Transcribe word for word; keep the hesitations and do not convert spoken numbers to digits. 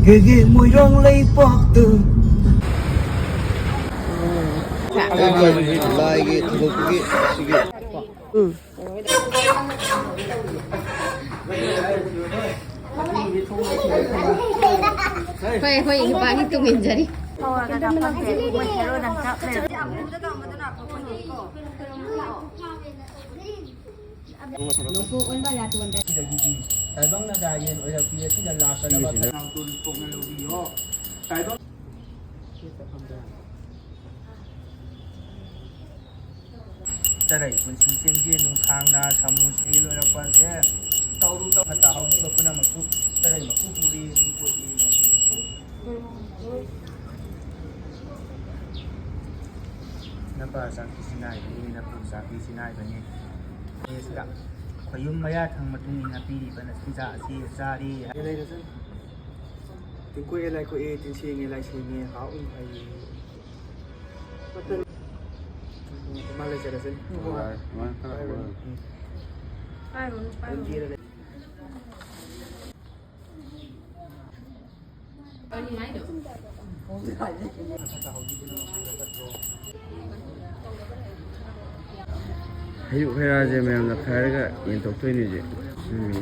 ꯀꯩꯒꯤ ꯃꯣꯏꯔꯥꯡ ꯂꯩꯄꯥꯛꯇ꯫ ꯂꯥꯏꯒꯤ ꯊꯧꯗꯣꯛꯇꯨꯒꯤ ꯁꯤꯒꯤ꯫ ꯎꯝ꯫ ꯍꯣꯏ, ꯍꯣꯏ, ꯅꯨꯄꯥꯒꯤ ꯇꯨꯡ ꯏꯟꯖꯔꯤ꯫ ꯁꯤꯗꯒꯤꯗꯤ ꯇꯥꯏꯕꯪꯅ ꯗꯥ ꯌꯦꯟ ꯑꯣꯏꯔꯛꯄꯤ ꯑꯁꯤꯗ ꯂꯥꯛꯀꯗꯕ ꯈꯅꯥꯎꯇꯣ ꯊꯣꯛꯅ ꯂꯧꯕꯤꯌꯣ꯫ ꯇꯥꯏꯕꯪ ꯇꯔꯩ ꯄꯨꯟꯁꯤ ꯆꯦꯟꯖꯦꯜ ꯅꯨꯡꯁꯥꯡꯅ ꯁꯃꯨꯗ꯭ꯔꯒꯤ ꯂꯣꯏꯔꯛꯄ ꯑꯁꯦ ꯇꯧꯔꯨ ꯇꯧ ꯐꯠꯇ ꯍꯥꯎꯈꯤꯕ ꯄꯨꯝꯅꯃꯛꯁꯨ ꯇꯔꯩ ꯃꯈꯨ ꯈꯨꯕꯤ ꯃꯤꯀꯣꯠꯅꯤ꯫ ꯅꯄꯥ ꯆꯥꯛꯇꯤ ꯁꯤꯅꯥꯏꯕꯅꯤ, ꯅꯄꯨ ꯆꯥꯛꯇꯤ ꯁꯤꯅꯥꯏꯕꯅꯤ꯫ ꯑꯁꯤꯗ ꯈꯣꯌꯨꯝ ꯃꯌꯥ ꯊꯪ ꯃꯇꯨꯡ ꯏꯟꯅ ꯄꯤꯔꯤꯕ ꯅꯆꯤꯟꯖꯥꯛ ꯑꯁꯤ ꯆꯥꯔꯤ꯫ ꯂꯩꯔꯁꯅꯨ꯫ ꯇꯤꯡꯀꯣꯛꯑꯦ ꯂꯥꯏꯀꯣꯛꯑꯦ, ꯇꯤꯟꯁꯦꯡꯉꯦ ꯂꯥꯏꯁꯦꯡꯉꯦ, ꯍꯥꯎ ꯐꯩ꯫ ꯃꯇꯝ꯫ ꯃꯥ ꯂꯩꯖꯔꯁꯅꯤ꯫ ꯍꯣꯏ, ꯍꯣꯏ, ꯍꯣꯏ꯫ ꯎꯝ꯫ ꯄꯥꯏꯔꯨꯅꯨ, ꯄꯥꯏꯔꯨꯅꯨ꯫ ꯑꯗꯨꯝ ꯄꯤꯔ ꯂꯩ꯫ ꯍꯩꯔꯨꯛ ꯍꯩꯔꯥꯁꯦ ꯃꯌꯥꯝꯅ ꯈꯥꯏꯔꯒ ꯌꯦꯟꯊꯣꯛꯇꯣꯏꯅꯦ ꯍꯧꯖꯤꯛ꯫ ꯎꯝ꯫